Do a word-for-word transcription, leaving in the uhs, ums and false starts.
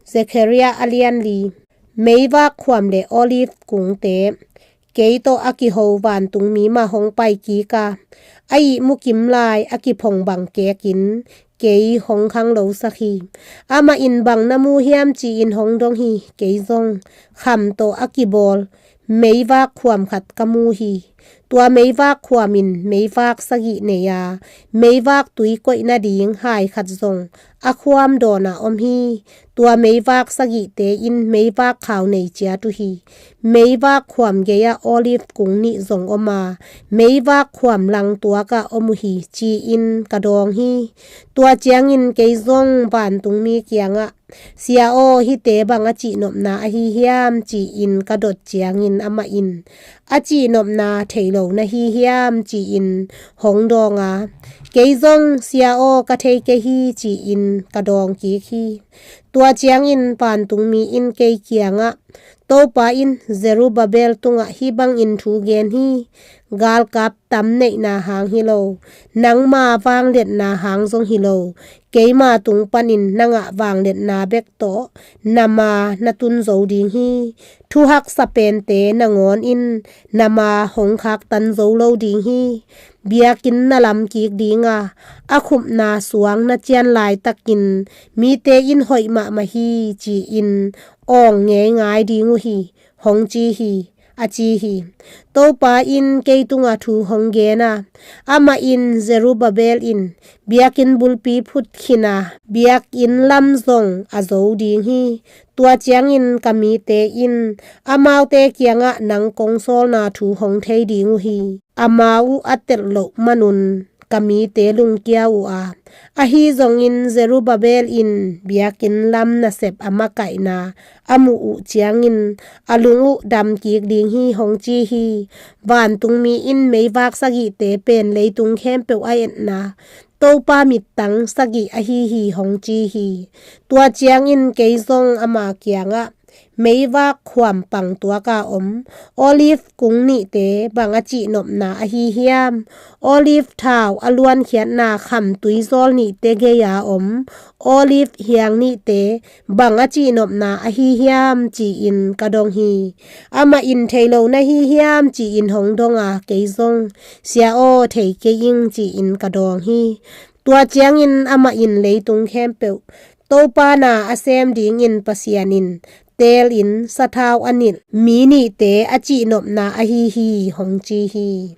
Zekhariah a lian li. Meivak khuam le olive kungte, kei tawh a kiho vantungmi mah hong pai kik a, a ihmu kim lai a kiphong bang kekin kei hong khanglosak hi. Amah in bang na mu hiam ci-in hong dong hi. Kei zong kham tawh a kibawl meivak khuam khat ka mu hi. Tua meivak khuam in meivak sagih nei a, meivak tui koih nading hai khat zong a khuam dawnah om hi. Tua meivak sagihte in meivak khau nei ciat uh hi. Meivak khuam gei-ah olive kung nih zong om a, meivak khuam langtuakah om uh hi, ci-in ka dawng hi. Tua ciangin kei zong vantungmi kiangah, "Sia aw, hihte bang a cihnopna ahi hiam?" ci-in ka dot ciangin amah in, "A cihnopna thei lo na hi hiam?" ci-in hong dawng a, kei zong, "Sia aw, ka thei kei hi," ci-in ka dawng kik hi. Tua ciangin vantungmi in kei kiangah, "Topa in Zerubbabel tungah hih bangin thu gen hi: Galkap tam neihna hang hi lo, nangma vangliatna hang zong hi lo, keima tung panin na ngah vangliatna bek tawh na ma na tun zo ding hi. Thu haksa pente nangawn in na ma hong khaktan zo lo ding hi. Biakinn na lam kik ding a, a khupna suang na cian laitakin mite in hoih mahmah hi, ci-in awng ngeingai ding uh hi," hong ci hi, a ci hi. Topa in kei tungah thu hong gen a, amah in, "Zerubbabel in biakinn bulpi phut khin a, biakinn lam zong a zo ding hi. Tua ciangin ka mite in amaute kiangah nang kong sawlna thu hong thei ding uh hi. Amau uh a telh loh manun ka mite lungkia uh a, ahi zongin Zerubbabel in biakinn lam nasep a makaihna a muh uh ciangin a lung uh dam kik ding hi," hong ci hi. Vantungmi in meivak sagihte pen leitung khempeuh a etna Topa mittang sagih ahi hi, hong ci hi. Tua ciangin kei zong ama kiangah, "Meivak khuam pang tuaka om olive kung nihte bang a cihnopna ahi hiam? Olive thau a luankhiatna kham tuizawl nihte gei-a om olive hiang nihte bang a cihnopna ahi hiam?" ci-in ka dong hi. Amah in, "Thei lo na hi hiam?" ci-in hong dong a, kei zong, "Sia aw, thei kei ing," ci-in ka dawng hi. Tua ciangin amah in, "Leitung khempeuh Topa na a sem dingin Pasian in teelin sathau a nilh mi nihte a cihnopna ahi hi," hong ci hi.